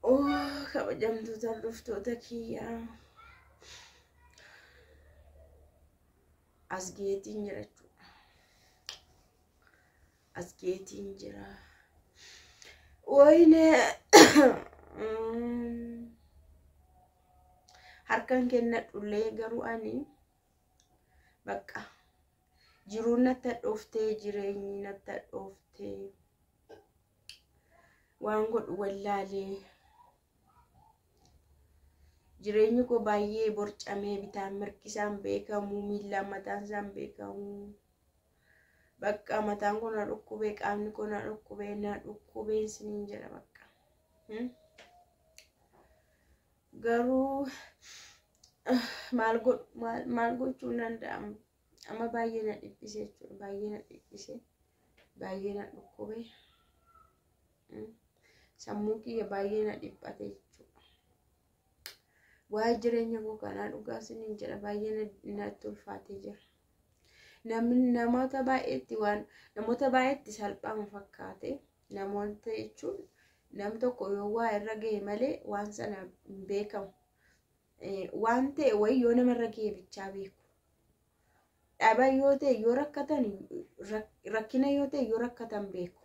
Oh, kabajamtoota hordoftoota kiyyaa. As geetiin jira jechuudha. As geetiin jira. Wayne harkan kennadhullee garuu ani bakka jiruun natti hadhooftee, jireenyi natti hadhooftee, waan godhu wallaalee, jireenyi koo baay'ee borcamee, bitaan mirgi isaan beekamu, miillaan mataan isaan beekamu. Bakka mataan koo na dhukkubee, qaamni koo na dhukkubee, na dhukkubee isiniin jedha bakka. Garuu maal godhu, maal gochuu hin danda'amu. Amma baay'ee na dhiphise jechuudha. Baay'ee na dhiphise. Baay'ee na dhukkube. Sammuu kiyya baay'ee na dhiphate jechuudha. Waa'ee jireenya koo kanaa dhugaa isiniin jedha, baay'ee natti ulfaatee jira. Namni namoota baay'eetti waan namoota baay'eetti salphaama fakkaate, namoota jechuun nam tokko yoo waa irra ga'e malee waan sana hin beekamu. Waan ta'e wayii yoo namarra ga'e bichaa beeku. Dhaba yoo ta'e yoo rakkatan, rakkina yoo ta'e yoo rakkatan beeku.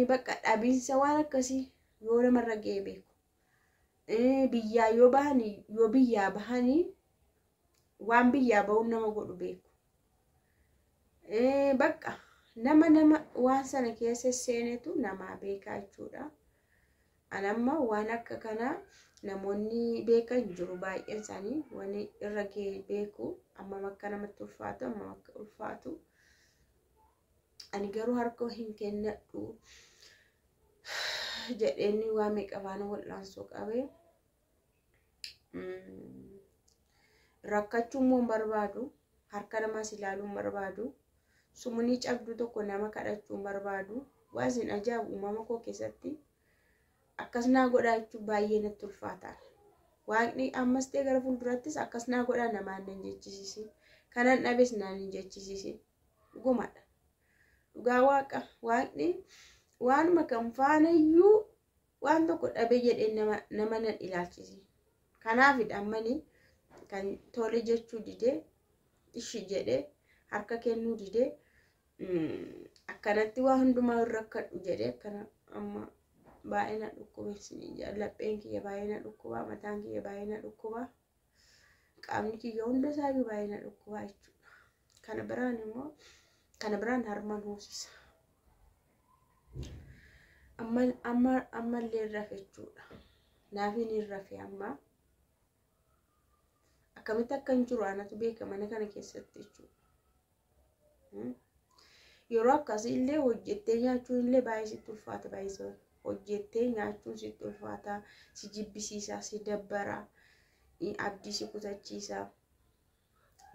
Bakka dhabiinsa waan akkasii yoo namarra ga'e beeku. Biyyaa yoo bahanii, yoo biyyaa bahanii waan biyyaa bahuun nama godhu beeku. Bakka nama waan sana keessa seenetu namaa beekaa jechuudha. Ani amma waan akka kanaa namoonni beekan jiru, baay'een isaanii waan irra ga'e beeku, ammam akka namatti ulfaatu, ammam akka ulfaatu. Ani garuu harka hin kennadhu jedheen waa meeqa faana wal'aansoo qabee. Rakkachuu immoo hin barbaadu. Harka namaas ilaaluu hin barbaadu. Sumunii cabduu tokko nama kadhachuu hin barbaadu. Waa isin ajaa'ibu, uumama koo keessatti akkas naa godhaa jechuun baay'ee natti ulfaata. Waaqni ammas ta'e gara fuuldurattis akkas naa godhaa namaan nan jechisiisin. Kanan dhabes naan hin jechisiisin. Dhugumadha. Dhugaa waaqa, waaqni waanuma kan faanayyuu waan tokko dhabe jedhee nama nan ilaalchisin. Kanaafidha ammani kan tole jechuu didee, ishi jedhee harka kennuu didee, akkanatti waa hundumaa hin rakkadhu jedhee. Akkana amma baay'ee na dhukkube isiniin jedha. Lapheen kiyya baay'ee na dhukkuba, mataan kiyya baay'ee na dhukkuba, qaamni kiyya hunda isaayyuu baay'ee na dhukkuba jechuudha. Kana biraan immoo, kana biraan harman hoosisa. Amma amma ammallee rafe jechuudha. Naafin hin rafe amma. Akkamitti akka hin jiru anatu beeka mana kana keessatti jechuudha. Yeroo akkasii illee hojjettee nyaachuun illee baay'ee sitti ulfaata, baay'ee hojjettee nyaachuun sitti ulfaata, si jibbisiisa, si dabbara, abdii si kutachiisa.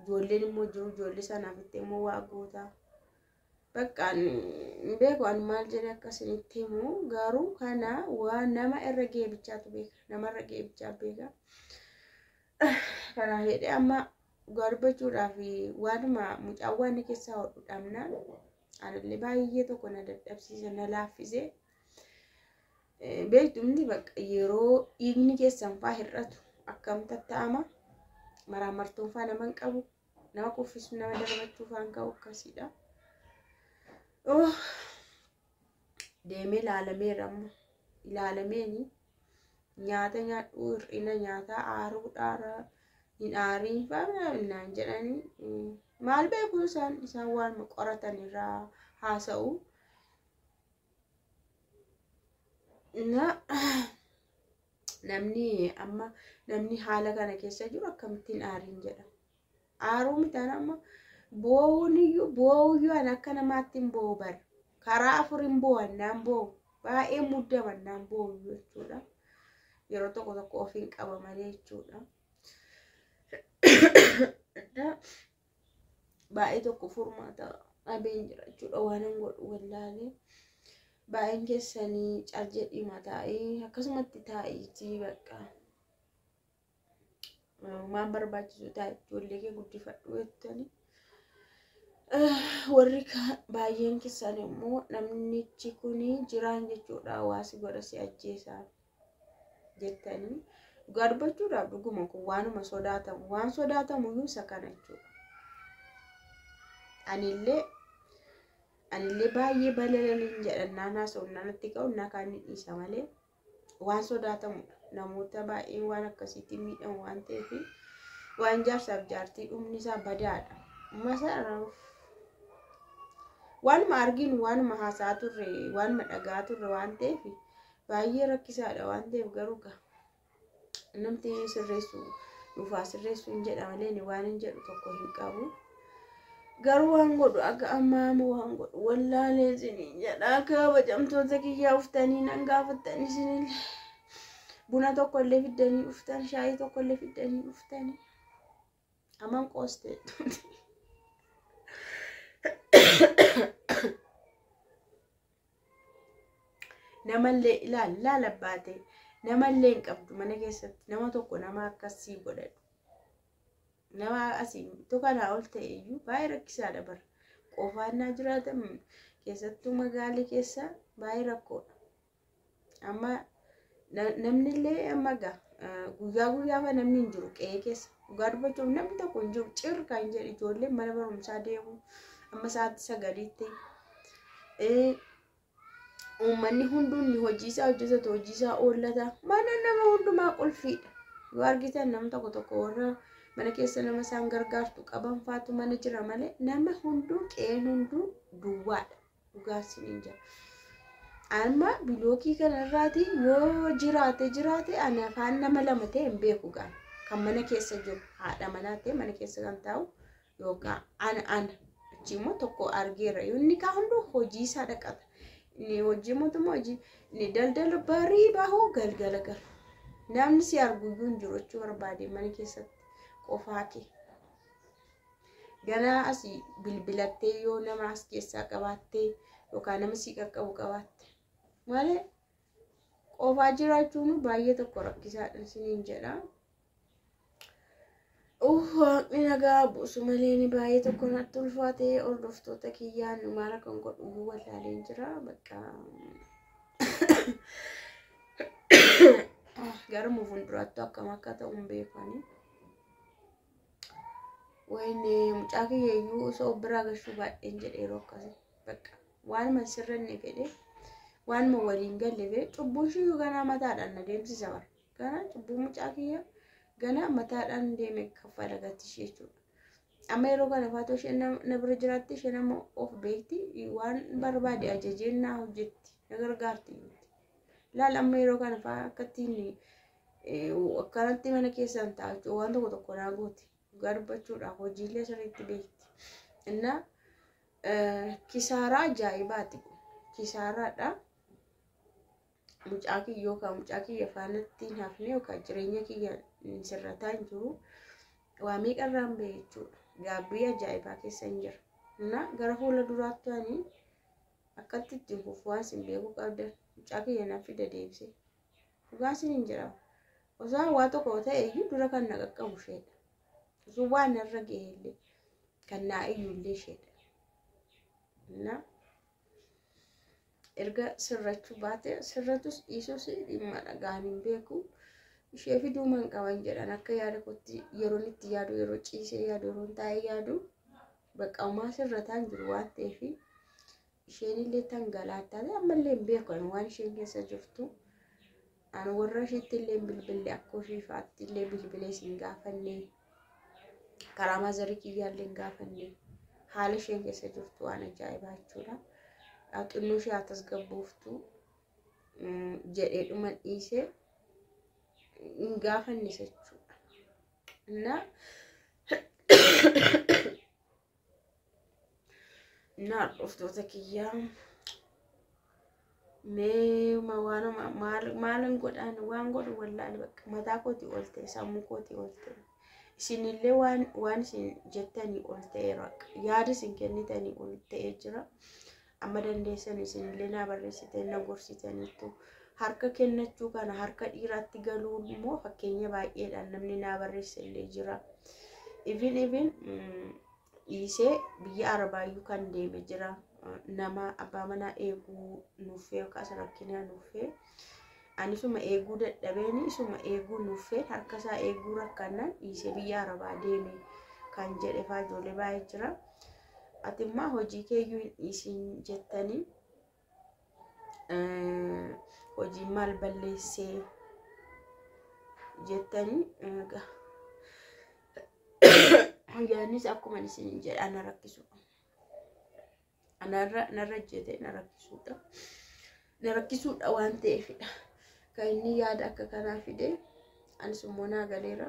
Ijoolleen immoo jiru, ijoollee sanaaf itti immoo waa goota. Bakka hin beeku ani maal jedhee akka isinitti himu, garuu kana waan nama irra ga'e bichaatu beeka. Nama irra ga'e bichaa beeka. Kanaaf jedhee amma dhugaa dubbachuudhaaf waanuma mucaan waan keessaa hodhu dhabnaan anillee baay'ee tokko na dadhabsiise, na laaffise. Beektu hundi bakka yeroo dhiigni keessan faa hir'atu akkam tatta'ama, maraamartoon faa nama hin qabu, nama kuffisu, nama darbachuu faa hin qabu, akkasiidha. Deemee ilaalameera, amma ilaalameeni nyaata nyaadhu, hir'ina nyaataa, aaruudhaara hin aariin faa naan jedhanii. Maal beeku isaan waan qoratan irraa haasa'u. Na namni amma namni haala kana keessa jiru akkamittiin aariin jedha. Aaruu mitaan, amma boo'uun iyyuu, boo'uyyuu ani akka namaatti hin boo'u bara. Karaa afur hin boo'an, naan boo'u. Baay'ee muddaman naan boo'u jechuudha. Yeroo tokko tokko ofiin qaba malee jechuudha. Baay'ee tokko furmaata dhabeen jira jechuudha, waan hin godhu wallaalee. Baay'een keessanii cal jedhii taa'ee akkasumatti taa'iitii bakka waan barbaachisu taa'e ijoollee kee guddifadhu jettanii. Warri baay'een keessan immoo namnichi kun jiraan jechuudha, waa si godha, si ajjeesa. jettanii dhugaa dubbachuudhaaf dhuguma kun waanuma sodaatamu waan sodaatamu iyyuu isa kana jechuudha. Anillee baay'ee balalaliin jedhan naannaa soonnanatti ka'u na kaan dhiisa malee waan sodaatamudha. Namoota baay'een waan akkasiitti miidhamu waan ta'eef waan jaarsaaf jaartii dhumni isaa badaadha. Waanuma arginu waanuma haasaa turre waanuma dhagaa turre waan ta'eef baay'ee rakkisaadha waan ta'eef garuu namti sirreessu dhufaa sirreessu hin jedha malee waan hin jedhu tokko hin qabu. Garuu waan godhu akka ammaa waan godhu wallaalee isiniin jedha kabajamtoota kiyyaa uftanii nan gaafattanii isinillee buna tokkollee fiddanii dhuftan shaayii tokkollee fiddanii dhuftanii aman qoostee namallee ilaal ilaala baate namallee hin qabdu mana keessatti nama tokko nama akkasii godhadhu. Nama asii tokkanaa ol ta'e iyyuu baay'ee rakkisaadha bara. Qofaannaa jiraatan keessattuu magaalii keessa baay'ee rakkoodha. Amma namni illee amma egaa guyyaa guyyaa namni hin jiru qe'ee keessa. Dhugaa dubbachuuf namni tokko hin jiru cir kan jedhu ijoolleen mana barumsaa deemu amma sa'aatii 9tti. Uummanni hunduun hojii isaa hojjetatu hojii isaa oollata. Mana nama hundumaa qulfiidha. Yoo argitan nama tokko tokko warra mana keessa nama isaan gargaartu qaban faatu mana jira malee nama hunduu qe'een hunduu duwwaadha. Dhugaa isiniin jira. Amma bilookii kanarraati yoo jiraate ani afaan nama lama ta'e hin beeku gaana. Kan mana keessa jiru haadha manaa ta'e mana keessa kan taa'u yookaan ana achi immoo tokko argeera. Inni kaan hunduu hojii isaa dhaqata. Inni hojii mootummaa hojii inni daldala barii bahuu galgala gala. Namni si arguyyuu hin jiru jechuu barbaade mana keessatti qofaa kee. Ganaa asii bilbilattee yoo nama as keessaa qabaattee yookaan nama si qaqqabu qabaatte malee qofaa jiraachuun baay'ee tokko rakkisaadha isiniin jedha. Waaqni nagaa buusu malee ni baay'ee tokko natti ulfaatee hordoftoota kiyyaan maal akkan godhu wallaaleen jira. Bakka garuma fuulduraatti akkam akka ta'u hin beekani. Wayne mucaa kiyya iyyuu osoo biraa gashuu baay'een jedhe yeroo akkasii bakka waanuma sirranne fedhe waanuma waliin galle fedhe cubbuun shiyyuu ganaa mataadhaan na deemsisa bara. Ganaa cubbuu mucaa kiyya ganaa mataadhaan deeme kaffala gatti ishee jechuudha. Amma yeroo kana faatoo isheen na bira jiraatti isheen ammoo of beekti waan barbaade ajajeen naa hojjetti na gargaarti. Laal amma yeroo kana faa akkattiin akkanatti mana keessan taa'u waan tokko tokko naa gooti. Dhugaa dubbachuudhaaf hojiilee sirriitti beekti. Innaa kisaaraa ajaa'ibaati. Kisaaraadha. Mucaa kiyya yookaan mucaa kiyya faanatti hin hafne yookaan jireenya kiyya sirrataa hin jiru. Waa meeqarraan bahe jechuudha. Gaabbii ajaa'ibaa keessa hin jira. Innaa gara fuula duraatti ani akkatti ittiin fufu waan isin beekuu qabdan mucaa kiyya nan fida deebisee. Dhugaa isin hin jira. Osoo waa tokko ta'e iyyuu dura kan na qaqqabu isheedha. Osoo waan narra ga'e illee kan naa iyyuu illee isheedha. Innaa erga sirrachuu baate sirratus dhiisus dhimma dhagaan hin beeku. Ishee fiduu man qaban jedhan akka yaada kootti yeroon itti yaadu yeroo ciisee yaadu yeroon taa'ee yaadu bakka homaa sirrataan jiru waan ta'eef isheen illee tangalaataa ta'e ammallee hin beeku waan isheen keessa jirtu. Ani warra isheetti illee bilbille akka ishee fa'aatti illee bilbilee siin gaafanne karaa maazarii kiyyaallee hin gaafanne haala isheen keessa jirtu waan ajaa'ibaa jechuudha. Xinnoo ishee haa tasgabbooftu jedhee dhuma dhiisee hin gaafanne jechuudha. Innaa hordoftoota kiyyaa mee maalan godhaan waan godhu wallaale bakka mataa kootii ol ta'e sammuu kootii ol ta'e isinillee waan isin jettanii ol ta'eera yaada isin kennitanii ol ta'ee jira. Amma dandeessan isinillee naa barreessitanii na gorsitaniittu harka kennachuu kana harka dhiiraatti galuun immoo fakkeenya baay'eedhaan namni naa barreesse illee jira. Even dhiisee biyya Arabaayyuu kan deeme jira. Nama abbaa manaa eeguu nuufee yookaas rakkina nuufee Ani isuma eeguu dadhabeeni, isuma eeguu nuffeen, harka isaa eeguu rakkannaan dhiisee biyya arabaa deeme kan jedhe faa ijoollee baay'ee jira. Ati immoo hojii keeyyuu hin dhiisin jettanii, hojiin maal balleessee jettanii, yaadnis akkuma isin jedha na rakkisudha. Narra hojjete na rakkisuudha. Na rakkisuudha waan ta'eefidha. Kan inni yaada akka kanaa fide, anis immoo naa galeera,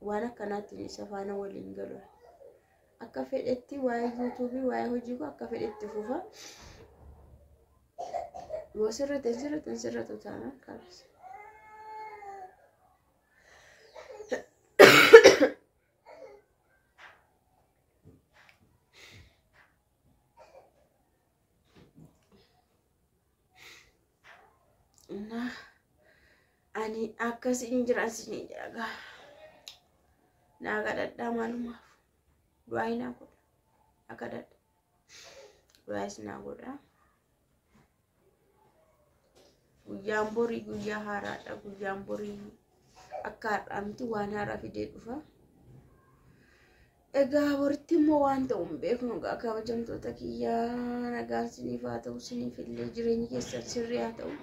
waan akkanaatiin isa faana waliin galu. Akka fedhetti waa'ee yuutuubii, waa'ee hojii koo akka fedhetti fufa. Yoo sirrate sirrate, sirratu taanaan kanas. እና ani akkasiin jira isinii jira gaa. Naa kadhadhaa, maalumaaf du'aa naa godha, naa kadhadha, du'aas naa godha. Guyyaan borii guyyaa haaraadha. Guyyaan borii akka har'aa miti, waan haaraa fidee dhufa. Egaa boritti immoo waan ta'u hin beeknu. Egaa kabajamtoota kiyyaa, nagaan siniif haa ta'u, siniif illee jireenyi keessan sirrii haa ta'u.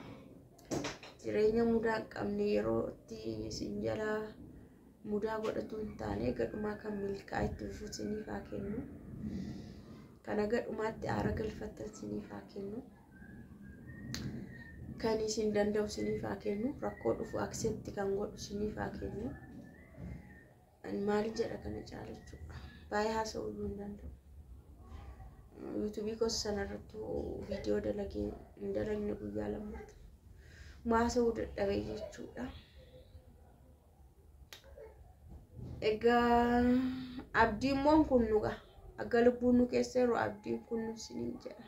Jireenya mudaa hin qabne, yeroo itti isin jalaa mudaa godhatu hin taane, gadhumaa kan milkaa'aa itti fufu siniif haa kennu. Kana gadhumaatti aara galfattan siniif haa kennu. Kan isin danda'u siniif haa kennu. Rakkoo dhufu accept kan godhu siniif haa kennu. Maal jedha kana caalachuudha. Baay'ee haasa'uu iyyuu hin danda'u. Yuutuubii gosa sanarrattuu viidiyoo dalagee hin dalagne guyyaa lammaata. Haasa'uu dadhabee jechuudha. Egaa abdii immoo kun nuga akka lubbuun nu keessa jiru abdiin kun nu isiniin jedha.